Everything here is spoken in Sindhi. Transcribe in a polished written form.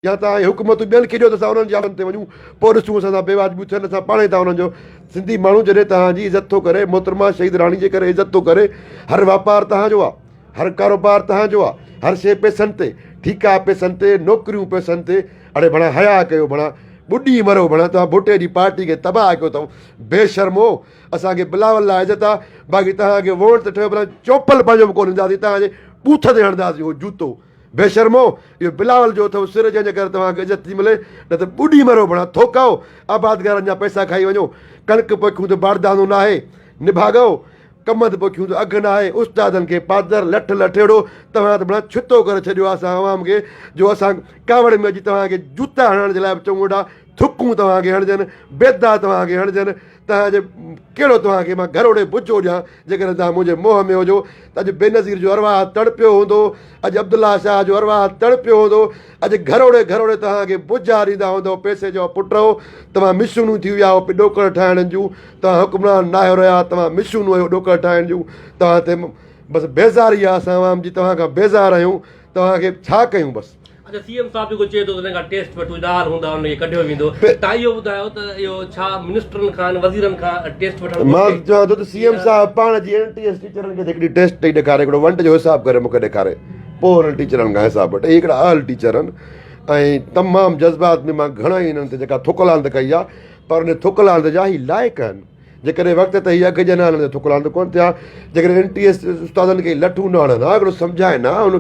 يا توهان اهي حڪومتون ٻين کي ڏيو ته اسان انهن جي آڏن تي وڃون پوء ڏسون اسان سان بيواجبيون ٿين اسان پاڻ ئي ٿا انهن جو سنڌي ماڻهو جڏهن توهان جي عزت ٿو ڪري محترمه شهيد راڻي جي ڪري عزت ٿو ڪري هر واپار توهان جو آ هر ڪاروبار توهان جو آ هر شيء پئسن تي ٺيڪا پئسن تي نوڪريون پئسن تي اڙي ڀڻا حياء ڪيو ڀڻا ٻڏي مرو ڀڻا توهان ڀٽي جي پارٽي کي تباهه ڪيو اٿئون بي شرمو اسان کي بلاول لاء عزت آ باقي توهان کي ووٽ ته ٺهيو ڀلا چوپل پنهنجو به ڪونه ڏينداسين توهان جي ٻوٿ تي هڻنداسين اهو جوتو بيشرمو! اهو بلاول جو اٿئو سر جنهن جي ڪري توهان کي عزت ٿي ملي، نه ته ٻڏي مرو ڀڻا ٿوڪائو، آبادگارن جا پئسا کائي وڃو، ڪڻڪ پوکيون ته باردانو ناهي، نڀاڳئو، ڪمند پوکيون ته اگهه ناهي، استادن کي پادر، لٺ لٺيڙو، توهان ته ڀڻا ڇتو ڪري ڇڏيو آهي اسان عوام کي جو اسان ڪاوڙ ۾ اچي توهان کي جوتا هڻڻ جي لاء به چئون ويٺا، ٿڪون توهان کي هڻجن، بيدا توهان کي هڻجن، توهان جي ڪهڙو توهان کي مان گهروڙي بجو ڏيان، جيڪڏهن توهان منهنجي منهن ۾ هجو ته اڄ بينظير جو ارواح تڙپيو هوندو، اڄ عبدالله شاهه جو ارواح تڙپيو هوندو، اڄ گهروڙي گهروڙي توهان کي بجا ڏيندا هوندؤ، پئسي جا پٽ هو، توهان مشينون ٿي ويا آهيو ڏوڪڙ ٺاهڻ جون، توهان حڪمران ناهيو رهيا، توهان مشينون آهيو ڏوڪڙ ٺاهڻ جون، توهان تي بس بيزاري آهي اسان عوام جي توهان کان بيزار آهيون، توهان کي ڇا ڪيون بس. اڇا سي ايم صاحب جيڪو چئي ٿو ته ان کان ٽيسٽ وٺو ڏاهر هوندا ان کي ڪڍيو ويندو تان اهو ٻڌايو ته اهو ڇا منسٽرن کان وزيرن کان ٽيسٽ وٺڻ مان چوان ٿو ته سي ايم صاحب پاڻ جي اين ٽي ايس ٽيچرن کي هڪڙي ٽيسٽ ڏئي ڏيکاري هڪڙو ونٽ جو حساب ڪري مونکي ڏيکاري پوء انهن ٽيچرن کان حساب وٺي هي هڪڙا اهل ٽيچر آهن ۽ تمام جذبات ۾ مان گهڻا ئي انهن تي جيڪا ٿڪ لاند ڪئي آهي پر ان ٿڪ لاند جا هي لائق آهن جيڪڏهن وقت تي هي اگهه ڏين ها انهن تي ٿڪ لاند ڪونه ٿئي ها جيڪڏهن اين ٽي ايس استادن کي لٺون نه هڻن ها هڪڙو سمجهائين ها ان.